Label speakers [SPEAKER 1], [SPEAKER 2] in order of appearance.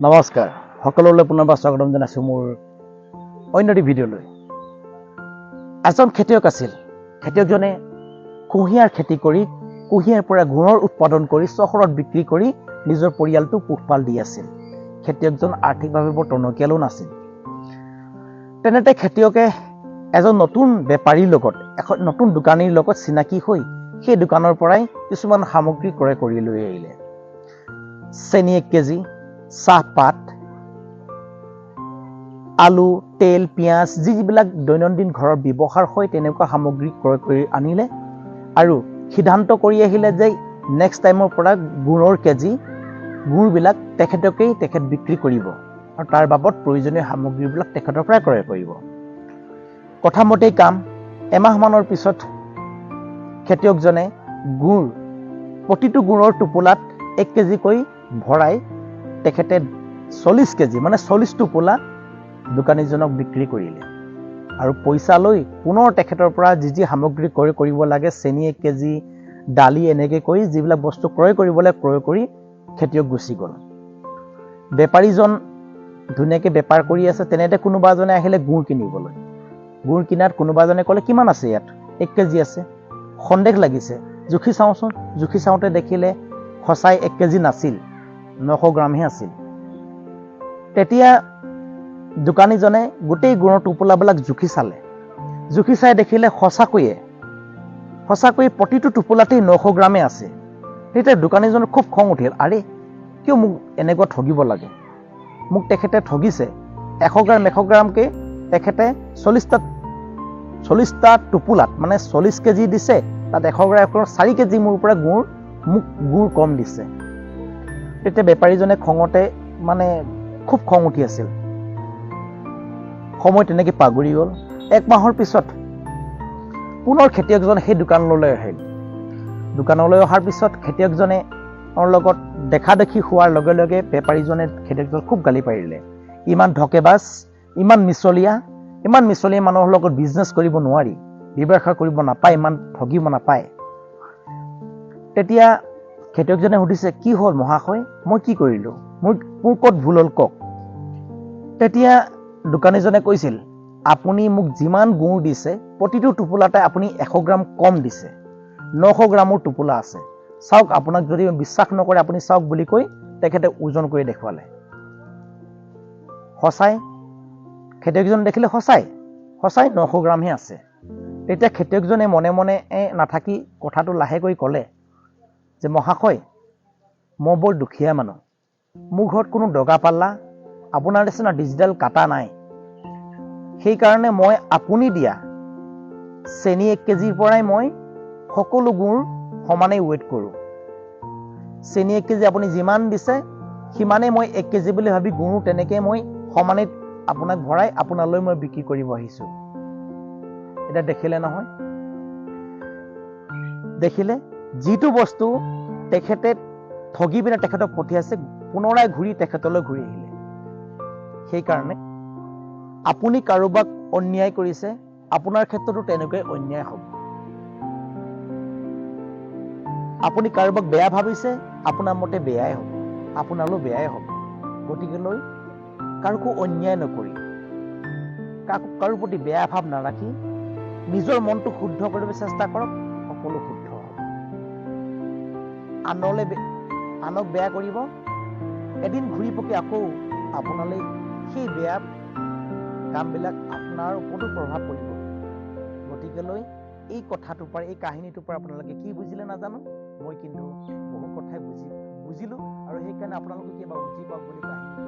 [SPEAKER 1] নমস্কাৰ, সকলোলৈ পুনৰবাৰ স্বাগতম জনাইছোঁ মোৰ অন্য এটি ভিডিঅ'লৈ। এজন খেতিয়ক আছিল। খেতিয়কজনে কুঁহিয়াৰ খেতি কৰি, কুঁহিয়াৰ পৰা গুড়ৰ উৎপাদন কৰি চহৰত বিক্ৰী কৰি নিজৰ পৰিয়ালটো পোহপাল দি আছিল। খেতিয়কজন আৰ্থিকভাৱে বৰ টনকিয়ালো নাছিল। তেনেতে খেতিয়কে এজন নতুন বেপাৰীৰ লগত, এখন নতুন দোকানীৰ লগত চিনাকি হৈ সেই দোকানৰ পৰাই কিছুমান সামগ্ৰী ক্ৰয় কৰি লৈ আহিলে। চেনি 1 কেজি, চাহপাত, আলু, তেল, পিঁয়াজ, যি যিবিলাক দৈনন্দিন ঘৰৰ ব্যৱহাৰ হয়, তেনেকুৱা সামগ্ৰী ক্ৰয় কৰি আনিলে আৰু সিদ্ধান্ত কৰি আহিলে যে নেক্সট টাইমৰ পৰা গুড়ৰ কেজি, গুড়বিলাক তেখেতকেই তেখেত বিক্ৰী কৰিব আৰু তাৰ বাবদ প্ৰয়োজনীয় সামগ্ৰীবিলাক তেখেতৰ পৰাই ক্ৰয় কৰিব। কথামতেই কাম। এমাহমানৰ পিছত খেতিয়কজনে গুড়, প্ৰতিটো গুড়ৰ টোপোলাত 1 কেজিকৈ ভৰাই তেখেতে 40 কেজি, মানে 40 টোপোলা দোকানীজনক বিক্ৰী কৰিলে আৰু পইচা লৈ পুনৰ তেখেতৰ পৰা যি যি সামগ্ৰী ক্ৰয় কৰিব লাগে, চেনি 1 কেজি, দালি, এনেকৈ কৰি যিবিলাক বস্তু ক্ৰয় কৰিব লাগে ক্ৰয় কৰি খেতিয়ক গুচি গ'ল। বেপাৰীজন ধুনীয়াকৈ বেপাৰ কৰি আছে। তেনেতে কোনোবা এজনে আহিলে গুড় কিনিবলৈ। গুড় কিনাত কোনোবা এজনে ক'লে, "কিমান আছে ইয়াত?" "1 কেজি আছে।" সন্দেহ লাগিছে, "জুখি চাওঁচোন।" জুখি চাওঁতে দেখিলে সঁচাই 1 কেজি নাছিল, 900 গ্ৰামহে আছিল। তেতিয়া দোকানীজনে গোটেই গুড়ৰ টোপোলাবিলাক জুখি চালে। জুখি চাই দেখিলে সঁচাকৈয়ে সঁচাকৈয়ে প্ৰতিটো টোপোলাতেই 900 গ্ৰামেই আছে। তেতিয়া দোকানীজনৰ খুব খং উঠিল। আৰে, কিয় মোক এনেকুৱা ঠগিব লাগে? মোক তেখেতে ঠগিছে। 100 গ্ৰাম 100 গ্ৰামকৈ তেখেতে 40টা টোপোলাত, মানে 40 কেজি দিছে, তাত 100 গ্ৰাম 100, 4 কেজি মোৰ পৰা গুড়, মোক গুড় কম দিছে। তেতিয়া বেপাৰীজনে খঙতে, মানে খুব খং উঠি আছিল। সময় তেনেকৈ পাগুৰি গ'ল। এক মাহৰ পিছত পুনৰ খেতিয়কজন সেই দোকানলৈ আহিল। দোকানলৈ অহাৰ পিছত খেতিয়কজনে লগত দেখা দেখি হোৱাৰ লগে লগে বেপাৰীজনে খেতিয়কজনক খুব গালি পাৰিলে। "ইমান ধকেবাজ, ইমান মিছলীয়া, ইমান মিছলীয়া মানুহৰ লগত বিজনেছ কৰিব নোৱাৰি, ব্যৱসায় কৰিব নাপায়, ইমান ঠগিব নাপায়।" তেতিয়া খেতিয়কজনে সুধিছে, "কি হ'ল মহাশয়? মই কি কৰিলোঁ? মোৰ ক'ত ভুল হ'ল কওক।" তেতিয়া দোকানীজনে কৈছিল, "আপুনি মোক যিমান গুড় দিছে, প্ৰতিটো টোপোলাতে আপুনি 100 গ্ৰাম কম দিছে। 900 গ্ৰামৰ টোপোলা আছে, চাওক। আপোনাক যদি বিশ্বাস নকৰে, আপুনি চাওক" বুলি কৈ তেখেতে ওজন কৰি দেখুৱালে। সঁচাই খেতিয়কজন দেখিলে সঁচাই সঁচাই 900 গ্ৰামহে আছে। তেতিয়া খেতিয়কজনে মনে মনে নাথাকি কথাটো লাহেকৈ ক'লে যে, "মহাশয়, মই বৰ দুখীয়া মানুহ। মোৰ ঘৰত কোনো দগা পাল্লা, আপোনাৰ নিচিনা ডিজিটেল কাটা নাই। সেইকাৰণে মই আপুনি দিয়া চেনি 1 কেজিৰ পৰাই মই সকলো গুড় সমানেই ৱেইট কৰোঁ। চেনি 1 কেজি আপুনি যিমান দিছে, সিমানেই মই 1 কেজি বুলি ভাবি গুড়ো তেনেকৈ মই সমানেই আপোনাক ভৰাই আপোনালৈ মই বিক্ৰী কৰিব আহিছোঁ।" এতিয়া দেখিলে নহয়, দেখিলে, যিটো বস্তু তেখেতে ঠগি পিনে তেখেতক পঠিয়াইছে, পুনৰাই ঘূৰি তেখেতলৈ ঘূৰি আহিলে। সেইকাৰণে আপুনি কাৰোবাক অন্যায় কৰিছে, আপোনাৰ ক্ষেত্ৰতো তেনেকুৱাই অন্যায় হ'ব। আপুনি কাৰোবাক বেয়া ভাবিছে, আপোনাৰ মতে বেয়াই হ'ব, আপোনালৈ বেয়াই হ'ব। গতিকেলৈ কাৰোকো অন্যায় নকৰি, কাকো কাৰো প্ৰতি বেয়া ভাৱ নাৰাখি নিজৰ মনটো শুদ্ধ কৰিব চেষ্টা কৰক, সকলো শুদ্ধ হ'ব। আনক বেয়া কৰিব, এদিন ঘূৰি পকি আকৌ আপোনালৈ সেই বেয়া কামবিলাক আপোনাৰ ওপৰতো প্ৰভাৱ পৰিব। গতিকেলৈ এই কথাটোৰ পৰা, এই কাহিনীটোৰ পৰা আপোনালোকে কি বুজিলে নাজানো, মই কিন্তু বহু কথাই বুজিলোঁ আৰু সেইকাৰণে আপোনালোকে কিবা বুজি পাওক বুলি কাহিনীটো